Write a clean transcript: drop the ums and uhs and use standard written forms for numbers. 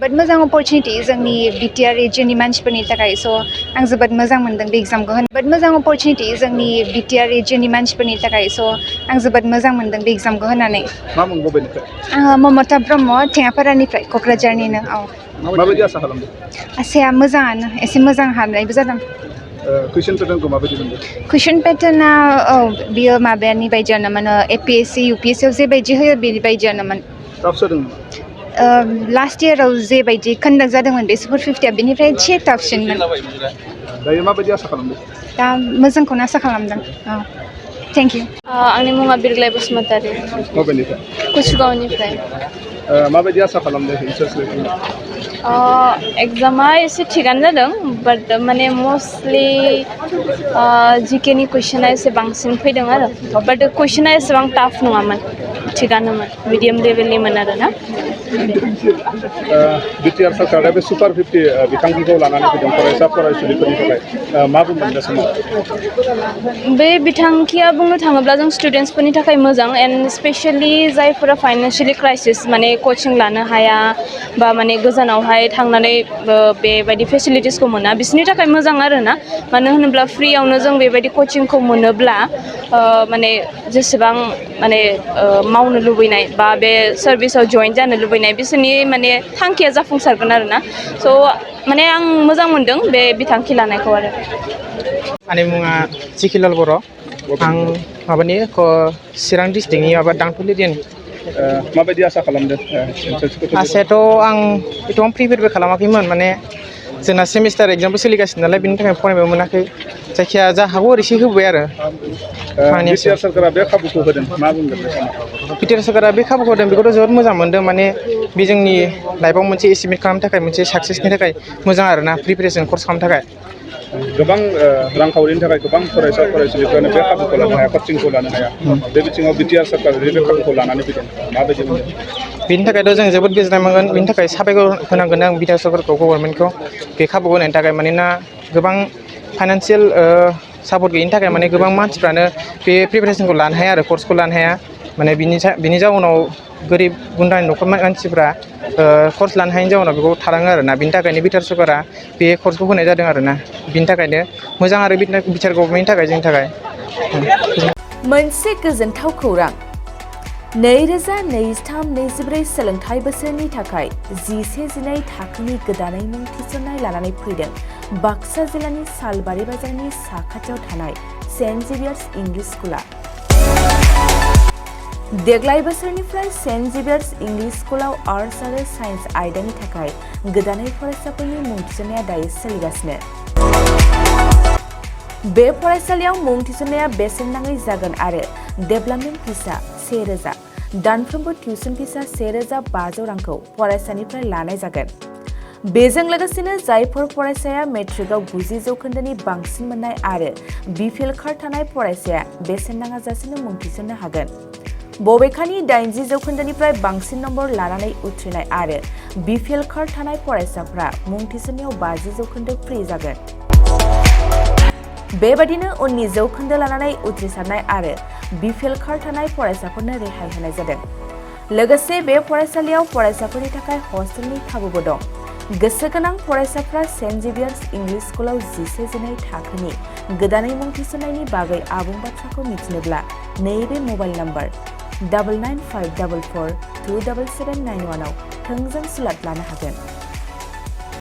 जोबोद मोजां अपरचुनिटि जोंनि बिटिआर रिजननि मानसिफोरनि थाखाय स' आं जोबोद मोजां मोनदों बे एग्जामखौ होनो जोबोद मोजां अपरचुनिटि जोंनि बिटिआर रिजननि मानसिफोरनि थाखाय स' आं जोबोद मोजां मोनदों बे एग्जामखौ होनानै मा मुं बबेनिफ्राय आङो ममता ब्रह्म थेङापारानिफ्राय क'क्राझारनिनो माबायदि आसा खालामदों आसाया मोजाङानो एसे मोजां हानायबो जादों कुइसन पेटार्नखौ माबायदि मोनदों कुइसन पेटार्ना बियो माबानि बायदियानोमोन एपिएससि इउपिएससियाव जेबायदि होयो बेबायदियानोमोन टाफ जादों लास्ट इयाराव जेबायदि कन्डाक्ट जादोंमोन बे सुपार 50 बेनिफ्राय एसे टाफसिनमोन दायो माबायदि आसा खालामदों दा मोजांखौनो आसा खालामदों थेंक इउ आंनि मुङा बिरग्लाय बसुमतारी बबेनिफ्राय कुसुगावनिफ्राय माबायदि आसा खालामदों रिसार्च एग्जामा एसे थिगानो जादों बाट माने मस्टलि जिकेनि कुइसना एसे बांसिन फैदों आरो बाट कुइसना एसेबां टाफ नङामोन थिगानोमोन मिडियाम लेभेलनिमोन आरो ना बिटिआर सरकारा बे सुपार 50 बिथांखिखौ लानानै फैदों फरायसा फरायसुलिफोरनि थाखाय मा बुंगोन बे समाव बे बिथांखिया बुंनो थाङोब्ला जों स्टुडेन्टसफोरनि थाखाय मोजां एन्ड स्पेसियेलि जायफोरा फाइनान्सियेलि क्राइसिस माने कचिं लानो हाया बा माने गोजानावहाय थांनानै बेबायदि फेसिलिटिसखौ मोना बिसोरनि थाखाय मोजां आरो ना मानो होनोब्ला फ्रियावनो जों बेबायदि कचिंखौ मोनोब्ला माने जेसेबां माने मावनो लुबैनाय बा बे सार्भिसाव जइन जानो लुबैनाय बिसोरनि माने थांखिया जाफुंसारगोन आरो ना स' माने आं मोजां मोनदों बे बिथांखि लानायखौ आरो आंनि मुङा जिखिलाल बर' आं माबानि चिरां डिस्ट्रिक्टनि माबा दांथुल एरियानि माबायदि आसा खालामदों आसायाथ' आं एथबां प्रिपेयारबो खालामाखैमोन माने जोंना सेमिस्टार एग्जामबो सोलिगासिनो नालाय बेनि थाखाय फरायनोबो मोनाखै जायखिया जा हागौ ओरैसे होबाय आरो बिटिआर सरकारा बे खाबुखौ होदों मा बुंगोन बे समाव बिटिआर सरकारा बे खाबुखौ होदों बेखौथ' जोबोद मोजां मोनदों माने बे जोंनि लाइफआव मोनसे एचिभमेन्ट खालामनो थाखाय मोनसे साक्सेसनि थाखाय मोजां आरो ना प्रिपेरेसन कर्स खालामनो थाखाय गोबां रांखावरिनि थाखाय गोबां फरायसा फरायसुलिफ्रानो बे खाबुखौ लानो हाया कचिंखौ लानो हाया बे बिथिङाव बिटिआर सरकारा बे खाबुखौ लानानै फैदों माबायदि मोनदों बेनि थाखायथ' जों जोबोद गोजोननाय मोनगोन बेनि थाखाय साबायखर होनांगोन आं बिटिआर सरकारखौ गभर्नमेन्टखौ बे खाबुखौ होनायनि थाखाय मानोना गोबां फाइनान्सियेल सापर्ट गैयिनि थाखाय माने गोबां मानसिफ्रानो बे प्रिपेरेसनखौ लानो हाया आरो कर्सखौ लानो हाया माने बिनि जाउनाव गोरिब गुन्द्रानि न'खर मानसिफ्रा कर्स लानो हायैनि जाउनाव बेखौ थालाङो आरोना बिनि थाखायनो बिटिआर सरकारा बे कर्सखौ होनाय जादों आरोना बिनि थाखायनो मोजां आरो बिटिआर गभर्नमेन्टनि थाखाय जोंनि थाखाय मोनसे गोजोनथाव खौरां 2023-24 सोलोंथाइ बोसोरनि थाखाय 11-12 थाखोनि गोदानै मुं थिसननाय लानानै फैदों बाक्सा जिल्लानि सालबारि बाजारनि साखाथियाव थानाय सेन्ट जेभियार्स इंलिश स्कुला देग्लाय बोसोरनिफ्राय सेन्ट जेभियार्स इंलिश स्कुलाव आर्ट्स आरो साइन्स आयदानि थाखाय गोदानै फरायसाफोरनि मुं थिसननाया दायो सोलिगासिनो बे फरायसालियाव मुं थिसननाया बेसेन नाङै जागोन आरो डेभेलपमेन्ट फिसा 1000 दानफ्रोमबो टिउसन फिसा 1500 रांखौ फरायसानिफ्राय लानाय जागोन बेजों लोगोसेनो जायफोर फरायसाया मेट्रिकआव 90 जौखोन्दोनि बांसिन मोननाय आरो बिपिएल कार्ड थानाय फरायसाया बेसेन नाङाजासेनो मुं थिसननो हागोन बबेखानि 80 जौखोन्दोनिफ्राय बांसिन नम्बर लानानै उथ्रिनाय आरो बिपिएल कार्ड थानाय फरायसाफ्रा मुं थिसननायाव 50 जौखोन्दो फ्रि जागोन बेबादिनो उननि जौखोन्दो लानानै उथ्रिसारनाय आरो बिपिएल कार्ड थानाय फरायसाफोरनो रेहाय होनाय जादों लोगोसे बे फरायसालियाव फरायसाफोरनि थाखाय हस्टेलनि खाबुबो दं गोसो गोनां फरायसाफ्रा सेन्ट जेभियार्स इंलिश स्कुलाव 11-12 थाखोनि गोदानै मुं थिसननायनि बागै आबुं बाथ्राखौ मिथिनोब्ला नैबे मबाइल नम्बर 9954427791 आव थोंजों सुलाद लानो हागोन।